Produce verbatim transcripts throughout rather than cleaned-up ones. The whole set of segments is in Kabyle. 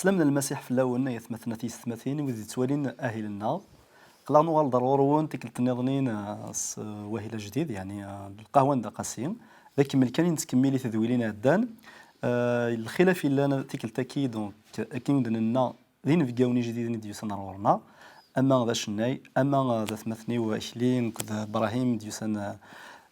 Slam n Lmasiḥ fell-awen, ay atmaten, a tiyessetmatin, wid yettwalin ahil-nneɣ. Aql-aɣ nuɣal-d ar ɣur-wen tikkelt nniḍen, eh, s, eh, wahil ajdid, yeɛni, eh, lqahwa n Dda Qasi. D akemmel kan i nettkemmil i tedwilin iɛeddan. Eh, lxilaf yellan tikkelt-agi, donc, akken i d-nenna, d inebgawen ijdiden i d-yusan ar ɣur-neɣ. Ama d acennay, ama, eh, d atmaten-iw Akli akked Brahim i d-yusan, eh,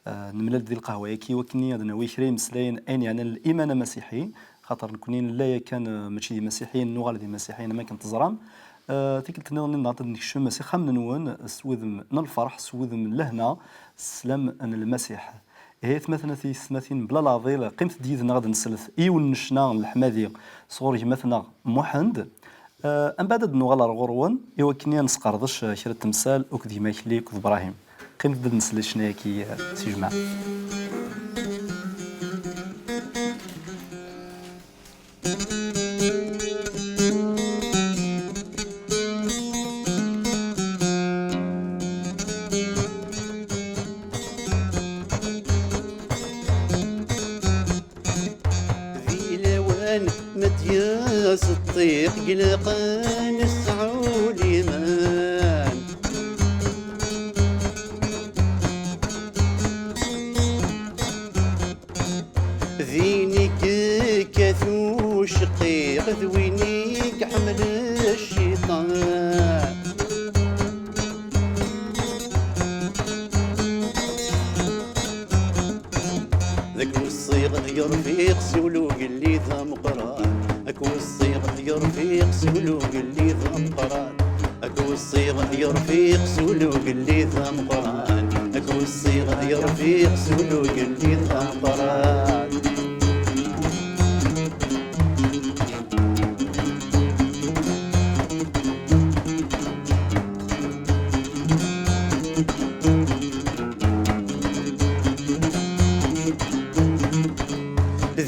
eh, nemlal-d di lqahwa-agi, wakken ad nawi kra imeslayen, ayen yeɛnan liman amasiḥi, xaṭer nekni nella yakan, eh, mačči d imasiḥiyen, nuɣal d imasiḥiyen, am akken teẓram. Eh, tikkelt nniḍen ad d-nekcem s ixxamen-nwen, s wudem n lferḥ, s wudem n lehna, s sslam n Lmasiḥ. Ihi, atmaten, a tiyessetmatin, bla leɛḍil, qqimet-d yid-neɣ ad nslet i yiwen n ccna n leḥmadi sɣur gma-tneɣ Muḥend. Eh, mbeɛd ad nuɣal ar ɣur-wen, i wakken ad nesqerdec, eh, kra n temsal akked gma Akli akked Brahim. Qqimet-d ad nsel i ccna-agi, eh, s jmaɛ. Di lawan ma d-yas ṭṭiq, ilaq ad nesɛu liman. Din i yekkat uceqqiq, d win i iḥemmel cciṭan. Deg weṣṣiɣ yerfiq s ugellid ameqqran. Deg weṣṣiɣ yerfiq s ugellid ameqqran. Deg weṣṣiɣ yerfiq s ugellid ameqqran. Deg weṣṣiɣ yerfiq s ugellid ameqqran.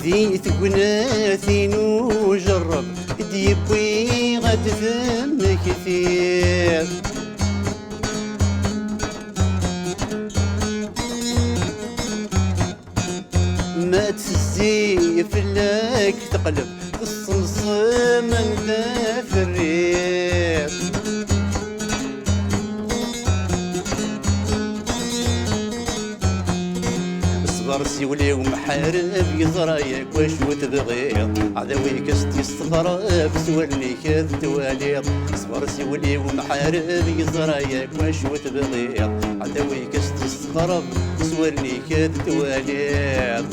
Di tegnatin ujerreb i d-yewwi ad d-temmekti. Ma d-tezzi fell-ak teqleb, tessemsem anda terriḍ. Ṣber s iwel-iw mḥareb, yeẓra yakk wacu tebɣiḍ. Aɛdaw-ik s-t-yesteqreb, s wallen-ik ad t-twaliḍ. Ṣber s iwel-iw mḥareb, yeẓra yakk wacu tebɣiḍ. Aɛdaw-ik s-t-yesteqreb, s wallen-ik ad t-twaliḍ.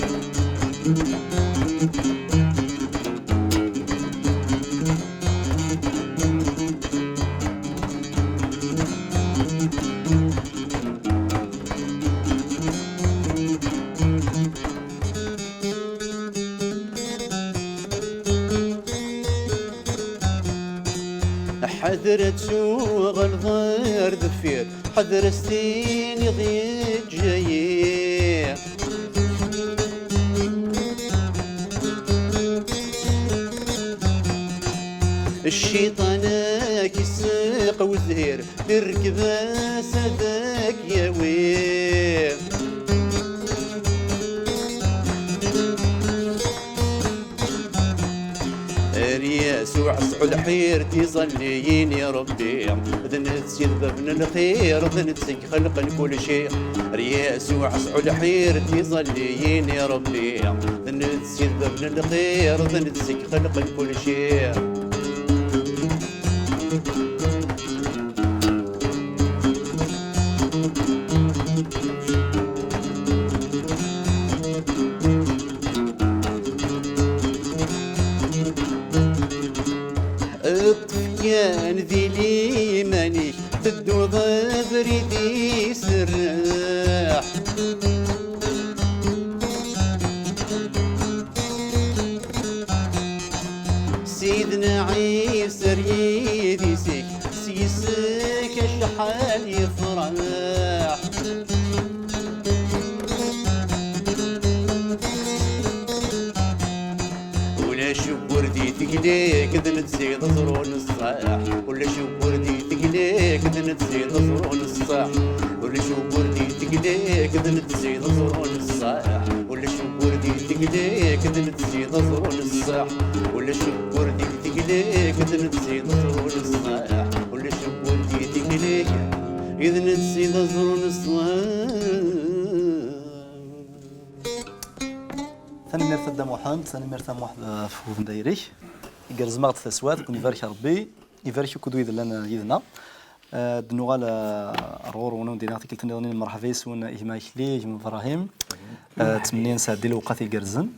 Ḥader ad tuɣaleḍ ar deffir, ḥader ad s-tiniḍ yeǧǧa-yi. Cciṭan ad k-iseqwzir, irkeb-as ad k-yawi. Ar Yasuɛ sɛu lḥir, tiẓalliyin i Ṛebbi, d netta i d bab n lxir, d netta i ixelqen kulci. Ar Yasuɛ sɛu lḥir, tiẓalliyin i Ṛebbi, d netta i d bab n lxir, d netta i ixelqen kulci. Ṭṭef kan di liman-ik, tedduḍ abrid iserreḥ. Sidna Ɛisa ar yidis-ik, s yis-k acḥal yefreḥ. Ulac ugur di tegli-k, d netta i d aẓru n ṣṣeḥ. Ulac ugur di tegli-k, d netta i d aẓru n ṣṣeḥ. Ulac ugur di tegli-k, d netta i d aẓru n ṣṣeḥ. Ulac ugur di tegli-k, d netta i d aẓru n ṣṣeḥ. Ulac ugur di tegli-k, Tanemmirt a Muḥ ɣef webendayr-ik. Igerrez-aɣ-d taswiɛt, ad ken-ibarek Rebbi, ibarek akk wid llan yid-neɣ. Eh, ad d-nuɣal, eh, ar ɣur-wen, ad wen-d-iniɣ tikkelt nniḍen mreḥba yes-wen, a gma Akli, a gma Ibrahim. Eh, ttmenniɣ ad nesɛeddi lewqat igerrzen.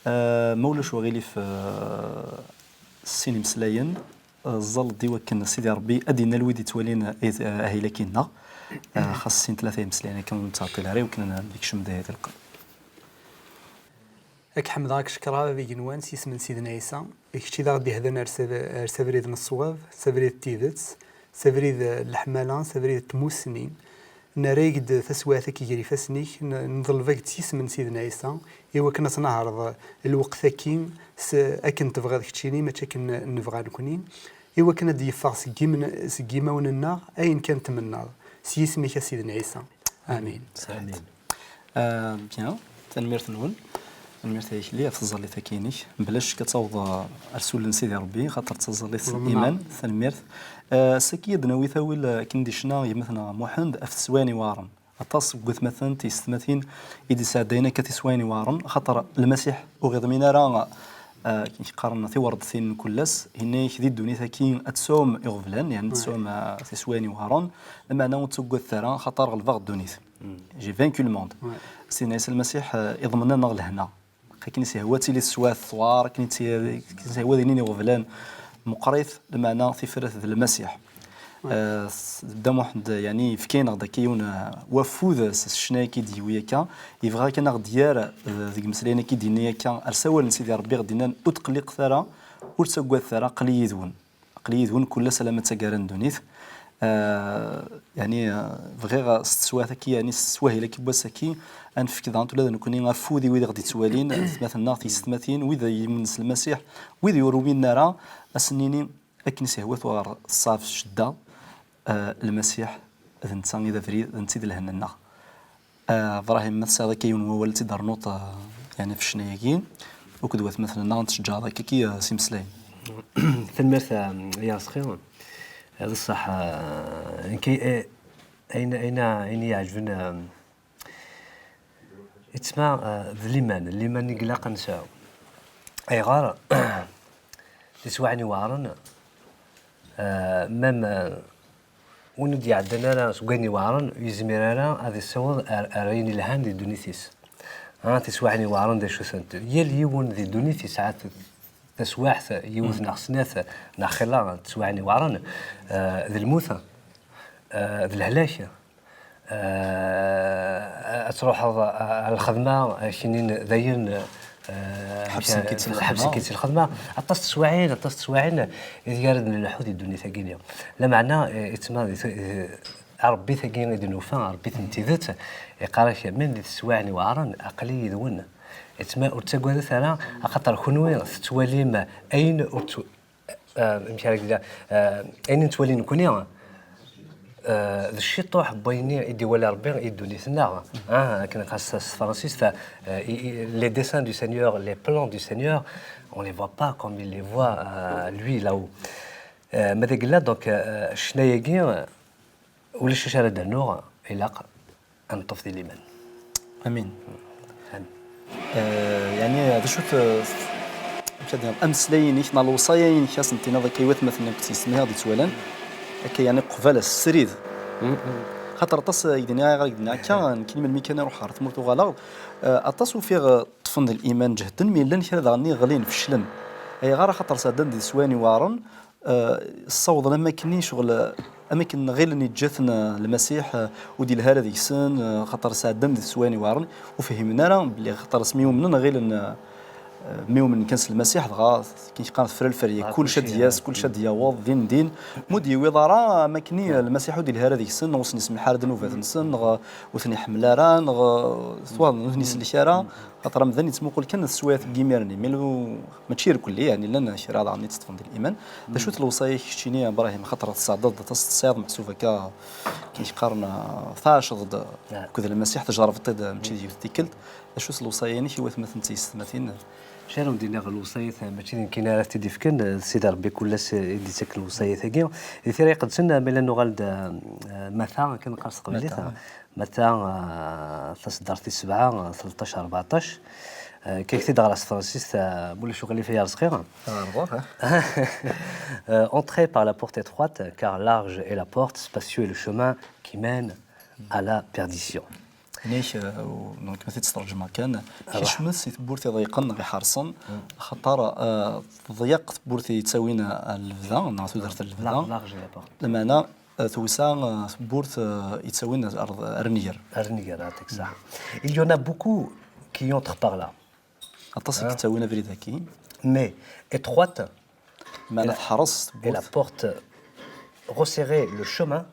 Eh, ma ulac uɣilif, eh, sin imeslayen, eh, ẓẓaled i wakken Sidi Rebbi ad d-innal wid yettwalin, eh, ahil-agi-nneɣ. Eh, xas sin tlata imeslayen akken ur nettɛeṭṭil ara i wakken ad nekcem di ayat lqern. Ad k-ḥemdeɣ, ad k-cekkreɣ, a bab igenwan, s yisem n Sidna Ɛisa. D kečč i d aɣ-d-ihdan ar s ab-, ar s abrid n ṣṣwab, s abrid n tidet, s abrid n leḥmala, s abrid n tmussni. Nerra-yak-d taswiɛt-agi gar ifassen-ik, n-, nḍelb-ak-d s yisem n Sidna Ɛisa, i wakken ad tnehreḍ lweqt-agi s akken tebɣiḍ keččini, mačči akken nebɣa nekni, i wakken ad d-yeffeɣ seg yimen-, seg yimawen-nneɣ ayen kan tmennaḍ. S yisem-ik a Sidna Ɛisa. Amin. Amin. Ah, bien, tanemmirt-nwen. Tanemmirt a Akli ɣef tẓallit-agi-inek. Mebla ccek ad taweḍ, ah, ar sul n Sidi Ṛebbi, xaṭer d taẓallit n liman. Tanemmirt. Ah, ass-agi ad d-nawi tawil, ah, akken d-icna gma-tneɣ Muḥend, ɣef teswiɛin iweɛṛen. Aṭas n watmaten d tyessetmatin i d-isɛeddayen akka tiswiɛin iweɛṛen, xaṭer Lmasiḥ ur ɣ-iḍmin ara, ah, akken qqaren tiwerḍtin n kul ass, yenna-yak di ddunit-agi ad tesɛum iɣeblan, yeɛni ad tesɛum, ah, tiswiɛin iweɛṛen, lameɛna ur ttaggadet ara, xaṭer ɣelbeɣ ddunit. J'ai vaincu le monde. Sidna Ɛisa Lmasiḥ, eh, iḍmen-aneɣ lehna. Akken i s-ihwa ad tili teswiɛt tewɛer, akken i tt-, akken i s-ihwa ad inin iɣeblan meqqrit, lameɛna tifrat d Lmasiḥ. Eh, s-, Dda Muḥend, yeɛni, yefka-aneɣ-d akka yiwen, eh, wafud s, s ccna-agi i d-yewwi akka. Yebɣa kan ad ɣ-d-yerr, eh, deg imeslayen-agi i d-yenna akka, ar s awal n Sidi Ṛebbi i ɣ-d-yennan, ur tqelliqet ara, ur ttaggadet ara, aql-i yid-wen. Aql-i yid-wen kul ass alamma d taggara n ddunit. Ah, yeɛni, ah, bɣiɣ s teswiɛt-agi, yeɛni s teswahil-agi n wass-agi, ad nefk daɣen ula d nekkni afud i wid i ɣ-d-ittwalin, atmaten-nneɣ, tiyessetmatin, wid yumnen s Lmasiḥ, wid ur uminen ara, ad sen-nini akken i s-ihwa tura ṣṣeɛb, ccedda, ah, Lmasiḥ d netta i d abrid, d netta i d lehna-nneɣ. Ah, Ibrahim, ma tesɛiḍ akka yiwen n wawal ad tt-id-ternuḍ, ah, yeɛni ɣef ccna-agi, akked watmaten-nneɣ, ad ten-tceǧǧɛeḍ akka ki, ah, s imeslayen. Tanemmirt, ah, ay Aṛezqi. Ah, d ṣṣeḥ, ah, nekk, eh, ayen, ayen, ayen i yi-iɛeǧben, ah, yettma, ah, d liman, liman i ilaq ad nesɛu. Ayɣer? Tiswiɛin iweɛṛen, ah, même, ah, win ur d-iɛeddan ara seg wayen iweɛṛen, ur yezmir ara ad yessiweḍ ar, ar ayen ilhan di ddunit-is. Ha, tiswiɛin iweɛṛen d acu-tent? Yal yiwen di ddunit yesɛa t-, taswiɛt, yiwet neɣ snat, neɣ xilla n teswiɛin iweɛṛen, eh, d lmut, eh, d lehlak, eh, ad truḥeḍ, eh, ar lxedma, eh, knin dayen, eh, ḥebsen-k-id si lxedma. Ḥebsen-k-id si lxedma. Aṭas n teswiɛin, aṭas n teswiɛin ideg ara d-nleḥḥu di ddunit-agi-nni. Lameɛna, eh, yettma di, eh, Ṛebbi-tagi i d-nufa, Ṛebbi-t n tidet, iqqar-ak, même di teswiɛin iweɛṛen, aql-i yid-wen. Yettma ur ttagadet ara, axaṭer kunwi tettwalim ayen ur tt-, eh, amek ara k-d-, eh, ayen i nettwali nekkni, eh, d ciṭuḥ n wayen i d-iwala Ṛebbi i ddunit-nneɣ. Ah, akken qqaren s tefransist, eh, i, i, les desseins du Seigneur, les plans du Seigneur, on les voit pas comme il les voit, euh, lui là-haut. Eh, ma d agella, donc, eh, ccna-agi, eh, ulac acu ara d-rnuɣ, ilaq ad neṭṭef di liman. Amin. Amin. Eh, yeɛni, d acu-t, eh, amek ad d-iniɣ, ameslay-inek neɣ lewṣaya-inek, ad sen-tiniḍ akka i watmaten akked yessetmaten i ɣ-d-ittwalan, akka, yeɛni, qbala, s srid. Xaṭer aṭas, eh, i k-d-nniɣ, ayɣer i k-d-nniɣ akka, nekkini melmi kan i ruḥeɣ ɣer tmurt uɣaleɣ, eh, aṭas ufiɣ, eh, ṭṭfen di liman, ǧehden, mi llan kra daɣen ɣlin, feclen. Ayɣer? Axaṭer sɛeddan di teswiɛin iweɛṛen, eh, ssawḍen am wakken ccɣel, am wakken ɣilen yeǧǧa-ten, eh, Lmasiḥ, eh, ur d-yelha ara deg-sen, eh, xaṭer sɛeddan di teswiɛin iweɛṛen, ur fhimen ara belli xaṭer asmi umnen ɣilen, eh, mi umnen kan s Lmasiḥ, dɣa akken qqaren tefra lferya, kullec ad d-yas, kullec ad d-yaweḍ din din. Ma ur d-yewwiḍ ara, am wakken Lmasiḥ ur d-yelha ara deg-sen, neɣ ur sen-yesmeḥ ara ddnubat-nsen, neɣ ur ten-iḥemmel ara, neɣ, eh, twaḍ, ur ten-isellek ara. Xaṭer amdan yettmuqul kan teswiɛt n yimir-nni, mais lu-, mačči irkelli, yeɛni llan kra daɣen i tt-ṭṭfen di liman. D acu-t lewṣaya-k keččini, a Ibrahim, xaṭer tesɛeddaḍ-d aṭas, tesɛiḍ meḥsub akka, akken i k-qqaren, ah, tɛaceḍ-d akked Lmasiḥ, tjerrbeḍ-t-id mačči d yiwet tikkelt. D acu-t lewṣaya-inek i watmaten d tiyessetmatin? Acu ara wen-d-iniɣ, lewṣayat mačči d nekkini ara t-id-ifken, d Sidi Ṛebbi kul ass i d-ittak lewṣayat-agi. Di Tira Iqedsen, ma yella nuɣal-d, ah, Mata, akken neqqar s teqbaylit, Mata. Mata, ah, taṣeddart tis sebɛa, ah, tleṭṭac, rbeɛṭac. Euh, kif ɣer s tefransist, euh, mulac uɣilif ay Arezqi. Euh, entrez par la porte étroite, car large est la porte, spacieux est le chemin qui mène à la perdition. Nek, euh, donc, ma t-id-sṭerǧmeɣ kan, kecmet si tewwurt iḍeyqen neɣ iḥerṣen, axaṭer, euh, tḍeyyeq tewwurt yettawin ar lebda, neɣ tudert n lebda. Large est la porte. Lameɛna, euh, tewsa, euh, tewwurt, euh, yettawin ar, ar nnger. Ar nnger, ah, t'as ça. Il y en a beaucoup qui entrent par là. Aṭas i yettawin abrid-agi. Mais étroite, meɛna teḥreṣ tewwurt. Et la porte resserrée, le chemin.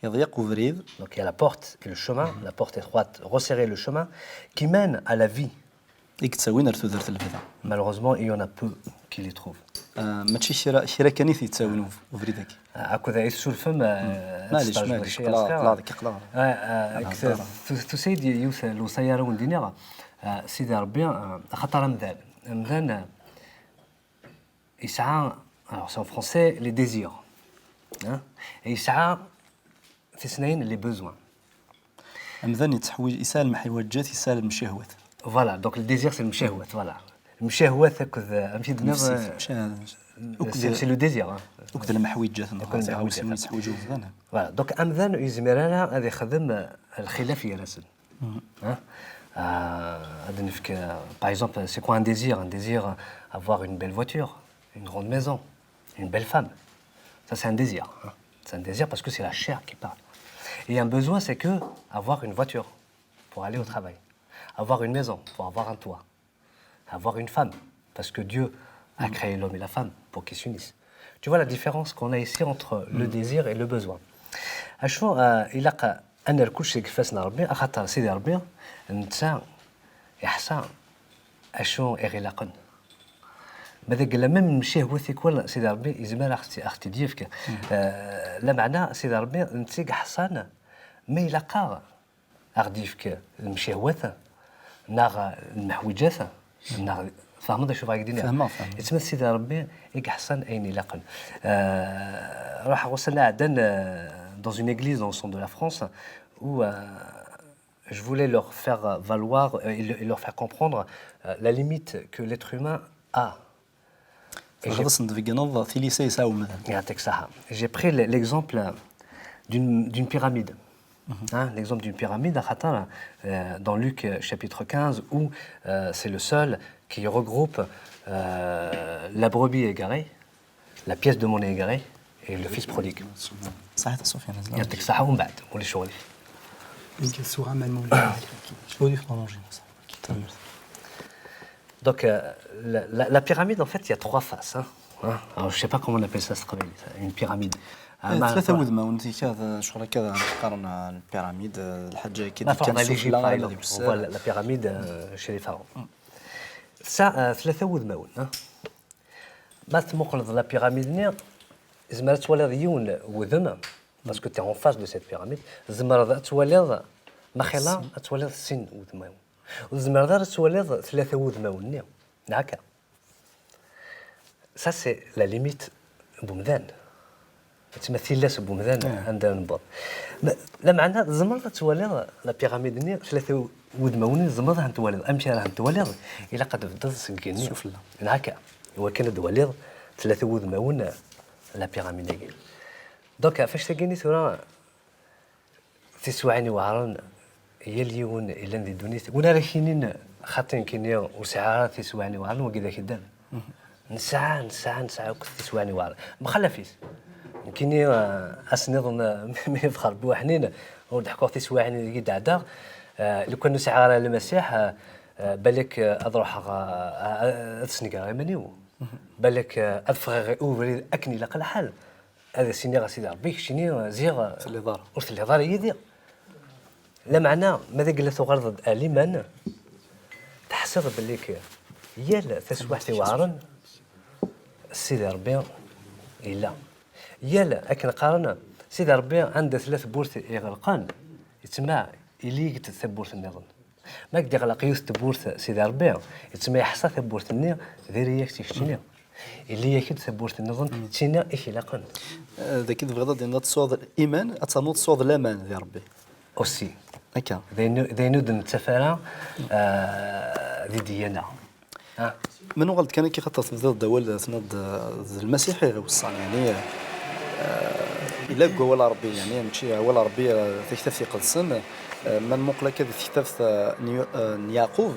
Iḍyeq ubrid. Donc il y a la porte et le chemin, la porte étroite, resserrée, le chemin qui mène à la vie. I yettawin ar tudert n lebda. Malheureusement, il y en a peu qui les trouvent. Euh, mačči kra, kra kan i t-yettawin ub-, ubrid-agi. Akked ay tessurfem, euh, maɛlic, maɛlic, qleɣ, qleɣ deg, qleɣ. Tusa-yi-d yiwet n lewṣaya ara wen-d-iniɣ, euh, Sidi Rebbi, euh, axaṭer amdan, amdan, euh, yesɛa, alors c'est en français, les désirs. Hein? Et yesɛa tisnayin, les besoins. Amdan yettḥewwij, yesɛa lemḥiwaǧat, yesɛa lemcahwat. Voilà, donc le désir, c'est lemcahwat, voilà. Lemcahwat akked, euh, amek i d-tenniḍ, c'est, euh, c'est, c'est le désir, hein. Akked lemḥiwaǧat, neɣ akked lemḥiwaǧat. Yettḥewwij umdan. Voilà, donc amdan ur yezmir ara ad ixdem, euh, lxilaf gar-asen. Hein? Euh, ad nefk, euh, par exemple, c'est quoi un désir? Un désir, euh, avoir une belle voiture, une grande maison, une belle femme. Ça, c'est un désir, hein. C'est un désir parce que c'est la chair qui parle. Et un besoin, c'est que avoir une voiture pour aller au travail, avoir une maison pour avoir un toit, avoir une femme, parce que Dieu a créé l'homme et la femme pour qu'ils s'unissent. Tu vois la différence qu'on a ici entre le désir et le besoin. Acu, euh, ilaq ad nerr kullec deg ifassen n Rebbi, axaṭer Sidi Rebbi, netta iḥṣa acu i ɣ-ilaqen. Ma d agella, même lemcihwa tikwal, Sidi Rebbi yezmer ad ɣ-t-, ad ɣ-t-id-yefk. Euh, lameɛna, Sidi Rebbi, netta i iḥṣan ma ilaq-aɣ ad ɣ-d-yefk lemcihwat, neɣ lmeḥwiǧat, neɣ, tfehmeḍ acu bɣiɣ ad k-d-iniɣ? Fehmeɣ, fehmeɣ. Yettma d Sidi Rebbi i iḥṣan ayen ilaqen. Euh, ruḥeɣ ussan-a iɛeddan, euh, dans une église dans le centre de la France, où, euh, je voulais leur faire valoir, euh, et le-, et leur faire comprendre, euh, la limite que l'être humain a. Tebɣiḍ ad sen-tbeyyneḍ tilisa yesɛa umdan. Yɛṭik ṣṣeḥḥa. J'ai pris le-, l'exemple d'une, d'une pyramide. Hein, l'exemple d'une pyramide, axaṭer, euh, dans Luc, euh, chapitre quinze, où, euh, c'est le seul qui regroupe, euh, la brebis égarée, la pièce de monnaie égarée, et le fils prodigue. Ṣaḥit a Sufyan, azla. Yɛṭik ṣṣeḥḥa, umbeɛd, ulac uɣilif. Une question à maman. Ur yif maman. Donc, euh, la, la, la pyramide, en fait, il y a trois faces, hein. Hein? Alors, je sais pas comment on appelle ça, s teqbaylit, une pyramide. Ah, eh, ma-, tlata wudmawen, zik ad, ccɣel akka ad qqaren, euh, lpiramid, euh, lḥaǧa akka d-yekkan sufella, par exemple, on voit la, la pyramide, euh, chez les pharaons. Ça, euh, tlata wudmawen, hein. Ma tmuqleḍ la pyramide-nni, tzemreḍ ad twaliḍ yiwen wudem, parce que t'es en face de cette pyramide, tzemreḍ ad twaliḍ, ma xilla, ad twaliḍ sin wudmawen. Ur tzemreḍ ara ad twaliḍ tlata wudmawen-nni. Neɣ akka? Ça, c'est la limite n umdan. Tma tillas n umdan, anda ara newweḍ. Ma-, lameɛna tzemreḍ ad twaliḍ la pyramide-nni, tlata wudmawen-nni tzemreḍ ad ten-twaliḍ. Amek ara ten-twaliḍ? Ilaq ad tbeddeḍ seg igenni. Sufella. Neɣ akka? Iwakken ad twaliḍ tlata wudmawen, la pyramide-agi. Donc, ɣef annect-agi-nni tura, tiswiɛin iweɛren, yal yiwen yellan di ddunit. Win ara k-yinin, xaṭi nekkini ur sɛiɣ ara tiswiɛin iweɛren, wagi d akeddab. Nesɛa, nesɛa, nesɛa akk tiswiɛin iweɛren. Mxalaf-it. Nekkini, eh, ass nniḍen, eh, mi yebɣa Rebbi waḥnin, ur d-ḥkuɣ tiswiɛin i d-ɛeddaɣ. Eh, lukan ur sɛiɣ ara Lmasiḥ, eh, eh, balak, eh, ad ruḥeɣ, eh, eh, ad snegreɣ iman-iw. Balak, eh, ad ffɣeɣ i ubrid akken ilaq lḥal. Ad as-iniɣ a Sidi Rebbi, keččini, ziɣ, ur telliḍ ara yid-i. Lameɛna, ma d agella tuɣaleḍ-d ar liman, teḥṣiḍ belli k-, yal taswiɛt iweɛren, Sidi Rebbi yella. Yal akken qqaren, Sidi Rebbi anda tella tewwurt iɣelqen, yettma ili-k-d tawwurt nniḍen. Ma k-d-iɣleq yiwet tewwurt Sidi Rebbi, yettma yeḥṣa tawwurt-nni, diri-yak-tt i keččini. Ili-yak-d tawwurt nniḍen, d tinna i k-ilaqen. Eh, dagi tebɣiḍ ad d-tiniḍ ad tesɛuḍ iman, ad ternuḍ tesɛuḍ laman di Rebbi. Aussi. Akka. D ayen, d ayen ur d-nettaf ara, eh, di diyana. Ma nuɣal-d kan akka, xaṭer tebdiḍ-d awal, tenniḍ-d, eh, d lmasiḥ i ɣ-iweṣṣan, yeɛni, eh, ila deg wawal n Ṛebbi, yeɛni mačči awal n Ṛebbi, eh, taktabt iqedsen, eh, ma nmuqel akka di tektabt, eh, n Yu- eh, n Yeɛqub,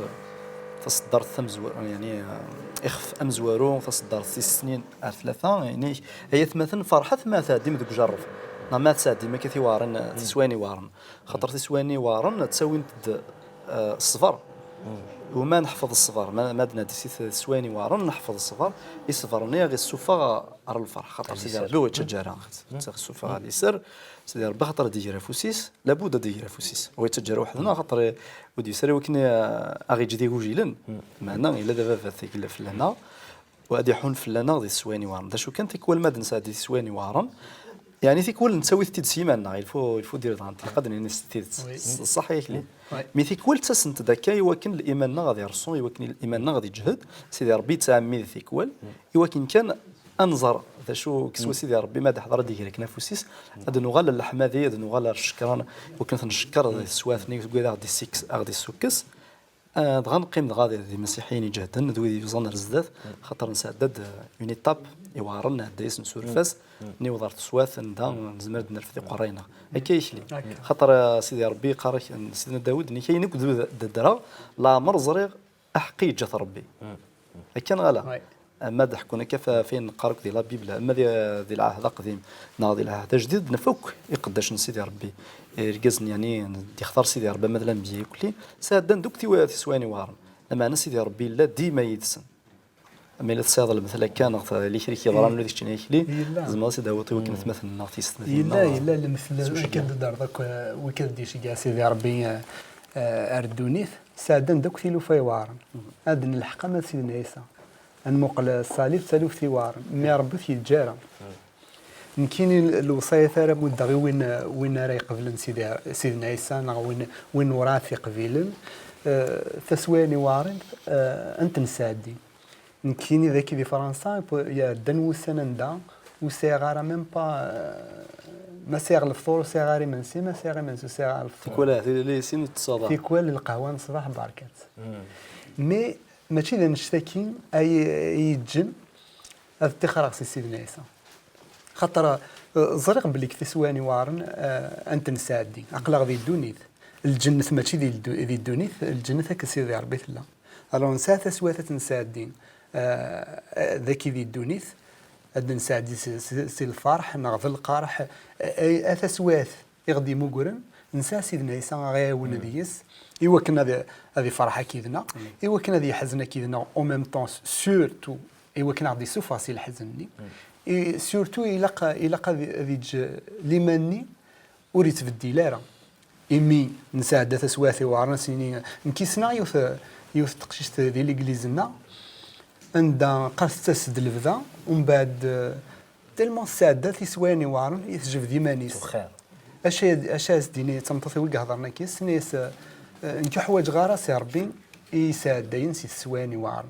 taṣeddart tamezwa- yeɛni, eh, ixef amezwaru, taṣeddart tis snin ar tlata, yeɛni, ay atmaten, ferḥet ma tɛeddim deg ujerreb, neɣ ma tesɛeddim akka tiweɛrin, eh, tiswayin iweɛren. Xaṭer tiswayin iweɛren ttawint-d, eh, ṣṣber. Wama neḥfeḍ ṣṣber, ma, ma d-nadi si teswayin iweɛren, neḥfeḍ ṣṣber, i ṣṣber-nni a ɣ-issufeɣ ɣer lferḥ. Xaṭer Sidi Ṛebbi ur yettaǧǧa ara, ɣ-issufeɣ ɣer liser. Sidi Ṛebbi xaṭer ad d-iger afus-is, labud ad d-iger afus-is. Ur yettaǧǧa ara weḥd-neɣ, xaṭer ur d-yusi ara i wakken, eh, a ɣ-iǧǧ d igujilen. Meɛna yella d ababat i yella fell-aneɣ. Wa ad iḥun fell-aneɣ di teswayin iweɛren. D acu kan, tikwal ma d-nesɛeddi tiswayin iweɛren, yeɛni tikwal nettawi-t-id s yiman-nneɣ, il faut, il faut dire, ilaq ad d-nini s tidet. S ṣṣeḥ yakli. Mi tikwal ttasent-d akka i wakken liman-nneɣ ad ireṣṣu, i wakken liman-nneɣ ad iǧhed, Sidi Ṛebbi yettɛemmid tikwal, i wakken kan ad nẓer d acu, kkes wa Sidi Ṛebbi ma d-iḥḍer ad d-iger akken afus-is, ad nuɣal ar leḥmadi, ad nuɣal ar ccekran, i wakken ad t-ncekkeṛ di teswiɛt-nni, deg wid a ɣ-d-issukkes. Ah, dɣa neqqim dɣa d, d imasiḥiyen iǧehden, d wid yuẓan ar zdat, xaṭer nesɛedda-d, eh, une étape iweɛren, nɛedda-yas, nsuref-as, niweḍ ar teswiɛt anda nezmer ad nerfed iqerray-nneɣ. Akka yakli. Xaṭer, eh, Sidi Ṛebbi yeqqar-ak, n Sidna Dawed, nekk ayen akk d, d ddreɣ, leɛmer ẓriɣ aḥeqqi yeǧǧa-t Ṛebbi. Akka neɣ ala? Ama d-ḥekkun akka f-, f ayen neqqar akk di la Bible, ama di, di lɛahd aqdim neɣ di lɛahd ajdid, naf akk iqeddacen n Sidi Ṛebbi, irgazen, yeɛni, d-ixtar Sidi Ṛebbi, ama d lanbiya yakli, sɛeddan-d akk tiwa-, tiswayin iweɛren. Lameɛna Sidi Ṛebbi yella dima yid-sen. Ama yella tesɛiḍ lemtel akka, neɣ t-, yella kra i k-yeḍran ula d keččini akli, tzemreḍ ad t-id-tawiḍ i wakken atmaten-nneɣ, tiyessetmatin-nneɣ. Yella, yella lemtel, akken d-ddreḍ akk, eh, wi k-d-iceggeɛ Sidi Ṛebbi, eh, eh, ar ddunit, sɛeddan-d akk tilufa iweɛren. Ad d-nelḥeq ama d Sidna Ɛisa. Ad nmuqel ṣṣalib d taluft iweɛren, mi Ṛebbi ur t-yeǧǧa ara. Nekkini lewṣayat ara muddeɣ i win, win ara iqeblen Sidi, Sidna Ɛisa neɣ win, win werɛad t-iqbilen, eh, taswiɛin iweɛren, eh, ad tent-nesɛeddi. Nekkini dagi di Fransa, iɛeddan wussan anda ur sɛiɣ ara même pas, eh, ma sɛiɣ lefṭur ur sɛiɣ ara imensi, ma sɛiɣ imensi ur sɛiɣ ara lefṭur. Tikwal ahat ilelli sin ur tettaḍ ara. Tikwal lqahwa n ṣṣbeḥ berkat. Mais mačči d annect-agi ay, ay yeǧǧen ad ṭṭixreɣ si Sidna Ɛisa. Xaṭer, eh, ẓriɣ belli deg tiswiɛin iweɛren, eh, ad tent-nesɛeddi. Aql-aɣ di ddunit. Lǧennet mačči di ddu-, di ddunit, lǧennet akked Sidi Ṛebbi tella. Alors nesɛa taswiɛt ad tt-nesɛeddi, eh, dagi di ddunit, ad d-nesɛeddi si, si, si lferḥ neɣ d lqerḥ, eh, a taswiɛt i ɣ-d-yemmugren, nesɛa Sidna Ɛisa a ɣ-iɛawnen deg-s, i wakken ad, ad ifreḥ akkid-neɣ, i wakken ad yeḥzen akkid-neɣ, en même temps, surtout, i wakken ad ɣ-d-issufeɣ si leḥzen-nni. I, surtout, ilaq, ilaq ad, ad yeǧǧ liman-nni ur yettbeddil ara. Imi nesɛedda taswiɛt iweɛren, ad s-nini, nekk ssneɣ yiwet, yiwet n teqcict di legliz-nneɣ, anda qqar tettas-d lebda, umbeɛd, eh, tellement tesɛedda tiswiɛin iweɛren i tejbed iman-is. Acu, acu as-d-ini d tameṭṭut-iw i iheḍren akka, tenna-yas, eh, nekk ur ḥwaǧeɣ ara si Ṛebbi i yesɛeddayen si teswiɛin iweɛren.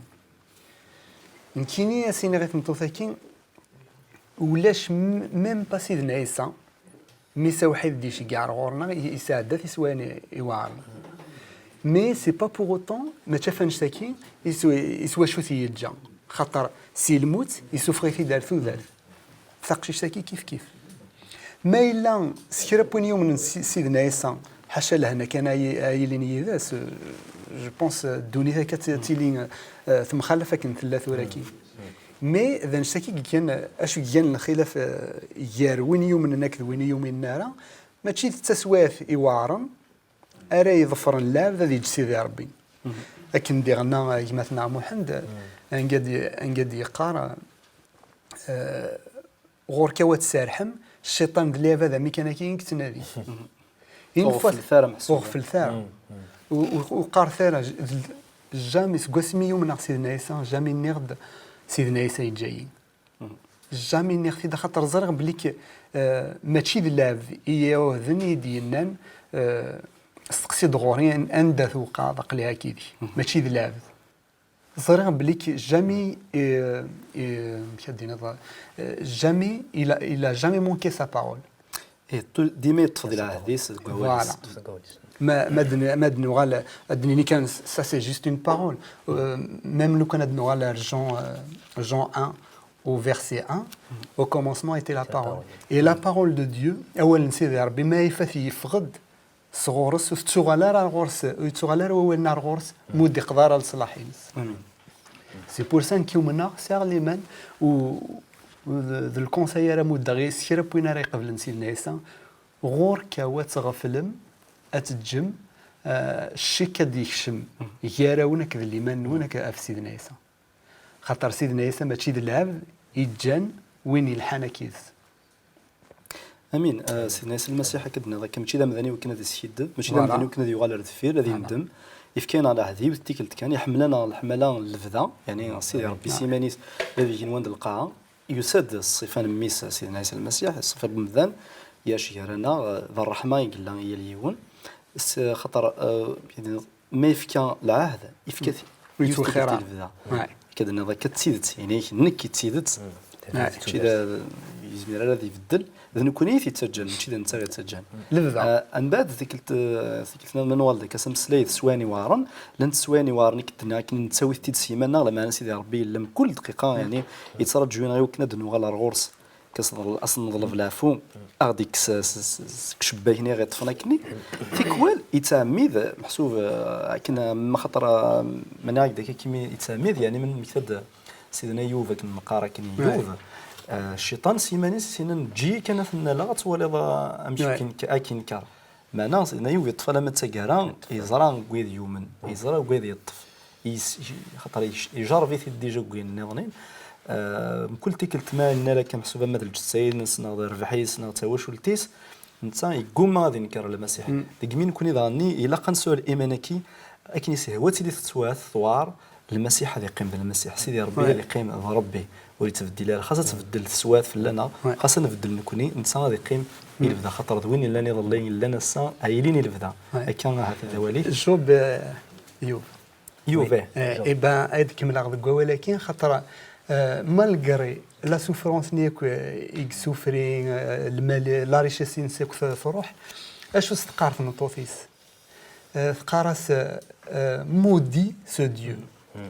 Nekkini as-iniɣ i tmeṭṭut-agi, ulac m-, même pas Sidna Ɛisa, mmi-s awḥid d-iceggeɛ ar ɣur-neɣ, i-, yesɛedda tiswiɛin i-, iweɛren. Mais c'est pas pour autant, mačči ɣef annect-agi i s-, i s wacu t-yeǧǧa. Xaṭer si lmut, isuffeɣ-it-id ar tudert. Taqcict-agi kif kif. Ma yella s kra n win yumnen s Sidna Ɛisa, ḥaca lehna kan ay, ay ilin yid-s, euh, je pense, euh, ddunit akka ad tili, euh, temxalaf akken tella tura-agi. Mais d annect-agi i igan, acu i igan lxilaf, euh, gar win yumnen akked win ur yuminen ara, mačči d taswiɛt iweɛren ara iḍefren lɛebd ad yeǧǧ Sidi Ṛebbi. Akken d-iɣenna gma-tneɣ Muḥend, anga d-, anga d-yeqqar, euh, ɣur-k a wa tserḥem, cciṭan d lɛibad am kan akka i yettnadi. Une fois ur ɣefflet ara, meḥsub. Ur ɣefflet ara. Ur, ur, ur qqaret ara, j-, d-, jamais, seg wasmi i umneɣ Sidna Ɛisa, jamais nniɣ-d Sidna Ɛisa yeǧǧa-yi. Jamais nniɣ-t-id, axaṭer ẓriɣ belli k-, eh, mačči d lɛebd i yi-iɛuhden, i yi-d-yennan, eh, steqsi-d ɣur-i an-, anda tewqeɛḍ, aql-i akkid-k. Mačči d lɛebd. Ẓriɣ belli k-, jamais, eh, eh, amek ad d-tiniḍ, eh, jamais, il a, il a jamais manqué sa parole. Eh, tou-, dima yeṭṭef di lɛehd-is, deg wawal-is. Voilà. Ma, ma d-, ma d-nuɣal, ad d-nini kan, ça c'est juste une parole. Euh, même lukan ad nuɣal ar Jean, euh, Jean un, au verset un, au commencement était la parole. Et la parole de Dieu, awal n Sidi Ṛebbi, ma ifat yeffeɣ-d sɣur-s, ur tettuɣal ara ar ɣur-s, ur yettuɣal ara wawal-nni ar ɣur-s, ma ur d-iqḍa ara leṣlaḥ-ines. C'est pour ça nekk umneɣ, sɛiɣ liman, u, u d, d lkonsay ara muddeɣ i s kra n win ara iqeblen Sidna Ɛisa, ɣur-k a wa tɣeflem, ad teǧǧem, eh, ccek ad d-yekcem gar-awen akked liman-nwen ak-, ɣef Sidna Ɛisa. Xaṭer Sidna Ɛisa mačči d lɛebd i ǧǧan win yelḥan akka yid-s. Amin. Eh, Sidna Ɛisa Lmasiḥ, akka d-nniḍ akka, mačči d amdan i wakken ad iskiddeb, mačči d amdan i wakken ad yuɣal ar deffir, ad yendem. Ifka-yaneɣ leɛhed yiwet n tikkelt kan, iḥemmel-aneɣ leḥmala n lebda, yeɛni Sidi Ṛebbi s yiman-is d abigenwan d lqaɛa, yusa-d s ṣṣifa n mmi-s Sidna Ɛisa Lmasiḥ, ṣṣifa n umdan, yac gar-aneɣ, eh, d ṛṛeḥma i yella i yal yiwen. S-, xaṭer, eh, Ma yefka lɛahd, yefka-t yiwet n tikkelt i lebda. Akka d-nniḍ akka d tidet, yani nekk i d tidet. Mačči d, yezmir ara ad ibeddel, d nekkni i t-yettaǧǧan, mačči d netta i yettaǧǧan. Lebda. Ah, mbeɛd tikkelt, eh, tikkelt nniḍen ma nuɣal-d akka s ameslay d teswayin iweɛren, llant teswayin iweɛren i k-d-nniɣ akken nettawi-t-id s yiman-nneɣ, lameɛna Sidi Ṛebbi yella mkul dqiqa, yani, yettraǧu-aneɣ i wakken ad d-nuɣal ar ɣur-s. Kas ad s-neḍleb leɛfu, a ɣ-d-ikkes s, s, s, seg ccebak-nni i ɣ-iṭṭfen akkenni. Tikwal, yettɛemmid, meḥsub, eh, akken, eh, ma xaṭer, eh, ma nniɣ-ak-d akka kimi yettɛemmid, yani, mi d-nemmekta-d Sidna Yub, akken neqqar akken i Yub, eh, cciṭan s yiman-is, s-, yenna-n, eǧǧ-iyi kan ad t-nnaleɣ, ad twaliḍ, eh, amek akken, akken yenker. Meɛna, Sidna Yub yeṭṭef alamma d taggara, yeẓra deg wid yumen, yeẓra deg wid yeṭṭef. Is-, xaṭer ic-, ijerreb-it-id dija deg wayen nniḍen. Eh, mkul tikkelt ma yenna akka meḥsub ama d lǧetta-ines, neɣ d rrbeḥ-is, neɣ d tawacult-is, netta yeggumma ad inker Lmasiḥ. Deg imi nekni daɣen-nni, ilaq ad nesɛu liman-agi, akken ishwa ad tili tettwat, tewɛer, Lmasiḥ ad iqqim d Lmasiḥ, Sidi Ṛebbi ad iqqim d Ṛebbi, ur yettbeddil ara. Xas ad tbeddel teswiɛt fell-aneɣ, xas ad nbeddel nekni, netta ad iqqim i lebda, xaṭer d win yellan iḍelli, yellan ass-a, ad yilin i lebda. Akka ahat d awal-ik. Job, eh, Yub. Yub, eh, eh ben, ad kemmleɣ deg wawal-agi, xaṭer, eh, malgré la souffrance-nni akk, eh, i yessufri, eh, lmal, la richesse-ines akk t-, truḥ, acu s-teqqar tmeṭṭut-is? Eh, teqqar-as, eh, eh, maudit ce Dieu.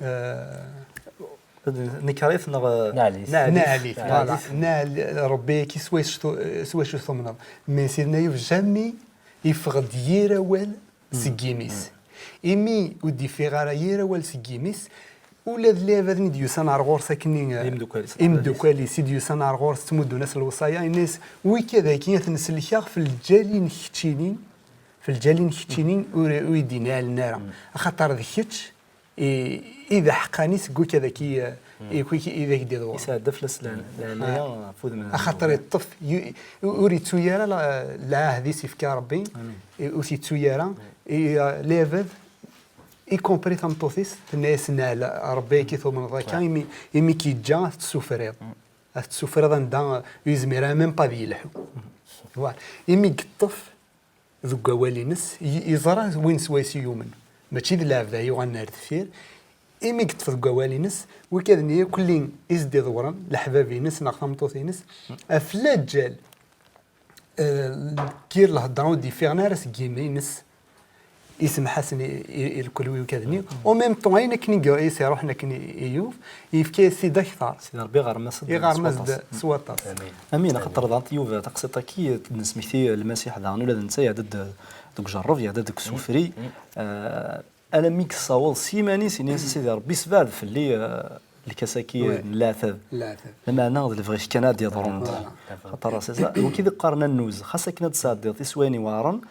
Eh, Nekṛ-it neɣ, eh, neɛl-it. Neɛl-it, voilà. Neɛl-it. Neɛl Ṛebbi-agi s wacu tu-, s wacu tumneḍ. Mais Sidna Yub jamais yeffeɣ-d yir awal seg yimi-s. Imi ur d-yeffiɣ ara yir awal seg yimi-s, ula d lɛibad-nni d-yusan ar ɣur-s akkenni, eh, imeddukal-is, imeddukal-is i d-yusan ar ɣur-s, ttmuddun-as lewṣaya, yenna-yas, wikka dagi ad ten-sellkeɣ f lǧal-inek keččini, f lǧal-inek keččini ur, ur yi-d-inɛalen ara. Axaṭer d kečč i, i d aḥeqqani seg wakk ad ak-, i, i, i d ak-d-iḍewren. Isɛedda fell-as leɛn-, leɛnaya ɣef udem n Axaṭer yeṭṭef, yu-, ur yettu ara la-, lɛahd i s-yefka Ṛebbi, i, ur t-yettu ara, i, lɛibad, y compris tameṭṭut-is, tenna-yas, neɛl Ṛebbi-agi tumneḍ akka, imi, imi k-yeǧǧa ad tessufriḍ. Ad tessufriḍ anda ur yezmir ara même pas ad yelḥu. Voilà. Imi yeṭṭef, deg wawal-ines, y-, yeẓra win s wayes i yumen. Mačči d lɛebd ay yuɣalen ar deffir. Imi yeṭṭef deg wawal-ines, wikad-nni akk-nni i s-d-iḍewren, leḥbab-ines neɣ tameṭṭut-ines, ɣef laǧal, eh, n yir lhedra ur d-yeffiɣen ara seg yimi-ines, isemḥ-asen i, i, i lkul wikad-nni. En même temps, ayen akken i, i s-iruḥen akken i, i Yub, yefka-yas-t-id akteṛ. Sidi Ṛebbi iɣerm-as-d s waṭas. Iɣerm-as-d s waṭas. Amin. Amin, axaṭer daɣen Yub, taqsiṭ-agi, d-nesmekti Lmasiḥ daɣen, ula d netta iɛedda-d deg ujerreb, iɛedda-d deg usufri. Eh, alammi yessaweḍ s yiman-is, ini-as, Sidi Ṛebbi, sbeɛd fell-i, eh, lkas-agi n leɛtab. Leɛtab. Lameɛna d lebɣi-k kan ad d-yeḍrun. Voilà. Xaṭer, c'est ça, wagi i d-qqaren annuz, xas akken ad d-tesɛeddiḍ tiswayin iweɛṛen,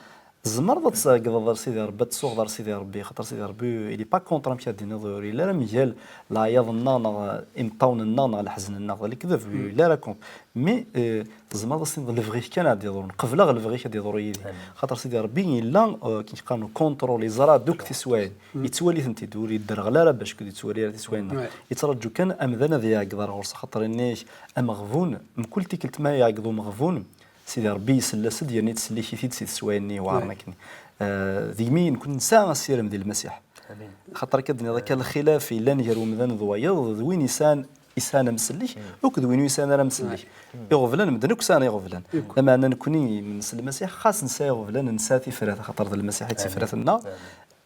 tzemreḍ ad tɛeggḍeḍ ar Sidi Ṛebbi, ad tsuɣeḍ ar Sidi Ṛebbi, xaṭer Sidi Ṛebbi, il est pas contre, amek ad d-tiniḍ, ur yelli ara mgal leɛyaḍ-nneɣ, neɣ imeṭṭawen-nneɣ, neɣ leḥzen-nneɣ, d lekdeb, ur yelli ara contre. Mais, eh, tzemreḍ ad s-tiniḍ, lebɣi-k kan ad d-iḍrun, qebleɣ lebɣi-k ad d-iḍru yid-i. Xaṭer Sidi Ṛebbi yella, eh, akken qqaren, contrôle, yeẓra-d akk tiswayin, yettwali-tent-id, ur yedderɣel ara bac ur yettwali ara tiswayin-nneɣ. Yettraǧu kan amdan ad iɛeggeḍ ar ɣur-s, axaṭer yenna-yak, ameɣbun, mkul tikkelt ma iɛeggeḍ umeɣbun, Sidi Ṛebbi isell-as-d, yerna yettsellik-it-id si teswayin-nni iweɛṛen akken. Eh, degmi nekni nesɛa asirem di Lmasiḥ. Amin. Xaṭer akka d-nniḍ akka, lxilaf yellan gar umdan d wayeḍ, d win yesɛan yesɛan amsellek akked win ur yesɛan ara amsellek. Iɣeblan, medden akk sɛan iɣeblan. Lameɛna nekkni, nnes Lmasiḥ, xas nesɛa iɣeblan, nesɛa tifrat, axaṭer d Lmasiḥ i d tifrat-nneɣ.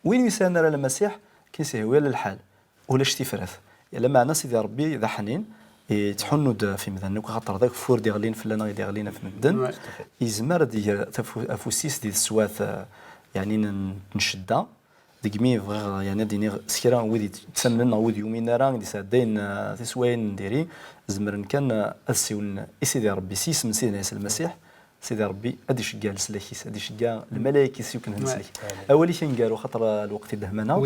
Win ur yesɛan ara Lmasiḥ, akken i s-ihwa lḥal, ulac tifrat. Lameɛna Sidi Ṛebbi d aḥnin, yettḥunnu-d ɣef yimdanen akk, axaṭer d ageffur d-iɣlin fell-aneɣ, i d-iɣlin ɣef medden. Yezmer ad d-iger tafu-, afus-is di teswiɛt, eh, yeɛni n, n ccedda. Degmi bɣiɣ, yeɛni, ad d-iniɣ s kra n wid yettamnen neɣ wid yuminen ara, i d-yesɛeddayen, eh, tiswayin n diri, zemren kan, eh, ad ssiwlen i Sidi Ṛebbi s yisem n Sidna Ɛisa Lmasiḥ. Sidi Ṛebbi ad iceggeɛ leslak-is, ad iceggeɛ lmalayek-is i ukken ad neslek. Awal-ik aneggaru, xaṭer, eh, lweqt idehman-aɣ.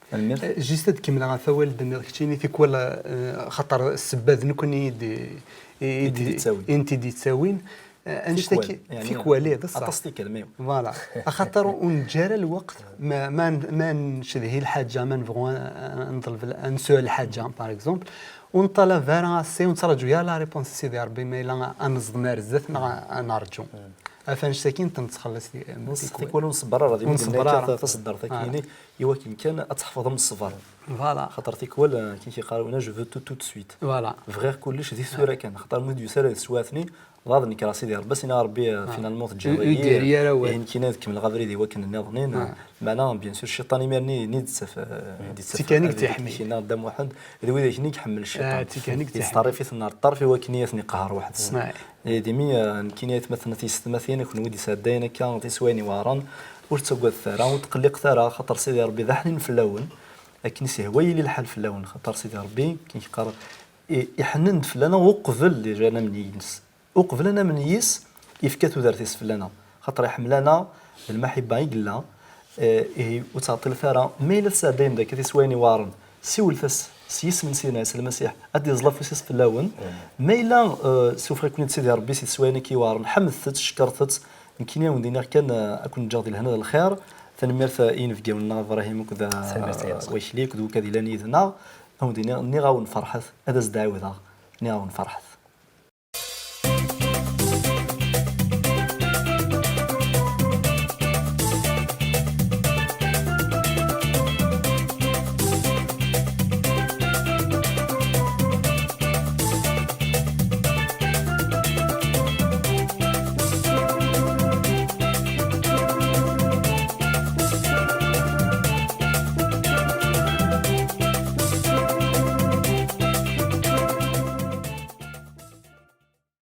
Tanemmirt. Eh, juste ad kemmleɣ ɣef wawal d-tenniḍ keččini, tikwal, eh, xaṭer ssebba d nekkni i d-, i, i d-, i d-yettawin. I d-yettawin. Eh, annect-agi, tikwal, yeɛni, tikwal, eh, d ṣṣeḥ. Aṭas tikkal, mais. Voilà. Axaṭer ur neǧǧi ara lweqt, ma, ma, ma ncedhi lḥaǧa, ma nebɣu, eh, neḍleb l-, ad nesɛu lḥaǧa, par exemple, ur neṭṭalab ara ass-a, ur nettraǧu ara la réponse n Sidi Ṛebbi, ma yella ad neẓdem ar zdat neɣ ad nerǧu. Ɣef annect-agi, nettxelliṣ di, tikwal. Tikwal ur nṣebber ara, di wid akka taṣeddart-agi-inek, i wakken kan ad tḥefḍem ṣṣber. Voilà. Xaṭer tikwal, eh, akken i k-yeqqar winna, je veux tout, tout de suite. Voilà. Bɣiɣ kullec di tura kan. Xaṭer mi d-yusa ara di teswiɛt-nni, dɣa ad nekreɣ Sidi Ṛebbi, s-iniɣ Ṛebbi, eh, finalement teǧǧiḍ-iyi, ur d-yerri ara awal. Ihi nekkini ad kemmleɣ abrid i wakken nniḍen. Meɛna, bien sûr, cciṭan imir-nni, nni d-ttaf-, eh, d-ttaf-, d tikan i k-tt-iḥmin. Yenna Dda Muḥend, d wid akken i iḥemmel cciṭan. Ah, d tikan i k-tt-iḥmin. Yettṭerrif-iten ar ṭṭerf i wakken i ten-iqehher weḥd-sen. Ihi dimi, eh, nekkini aytmaten d tiyessetmatin, kunwi d-isɛeddayen akka tiswayin iweɛren, ur ttaggadet ara, ur tqelliqet ara, xaṭer Sidi Ṛebbi d aḥnin fell-awen, akken i s-ihwa yili lḥal fell-awen, xaṭer Sidi Ṛebbi, akken i yeqqar, i-, iḥennen-d fell-aneɣ uqbel déjà ad namen yis. Uqbel ad namen yis, yefka tudert-is fell-aneɣ, xaṭer iḥemmel-aneɣ, d lmaḥibba i yella, eh, ihi ur ttɛeṭṭilet ara, ma yella tesɛeddayem-d akka tiswayin iweɛren, siwlet-as s yisem n Sidna Ɛisa Lmasiḥ, ad d-yeẓẓel afus-is fell-awen. Ma yella, eh, sufeɣ-iken-id Sidi Ṛebbi si teswayin-agi iweɛren, ḥemdet-t, cekkret-t. Nekkini ad wen-d-iniɣ kan, eh, ad ken-ǧǧeɣ di lehna d lxir. Tanemmirt, eh, i yinebgawen-nneɣ Ibrahim akked, eh, Wakli akked wakad yellan yid-neɣ. Ad wen-d-iniɣ, nniɣ-awen ferḥet, ad as-d-ɛiwdeɣ, nniɣ-awen ferḥet.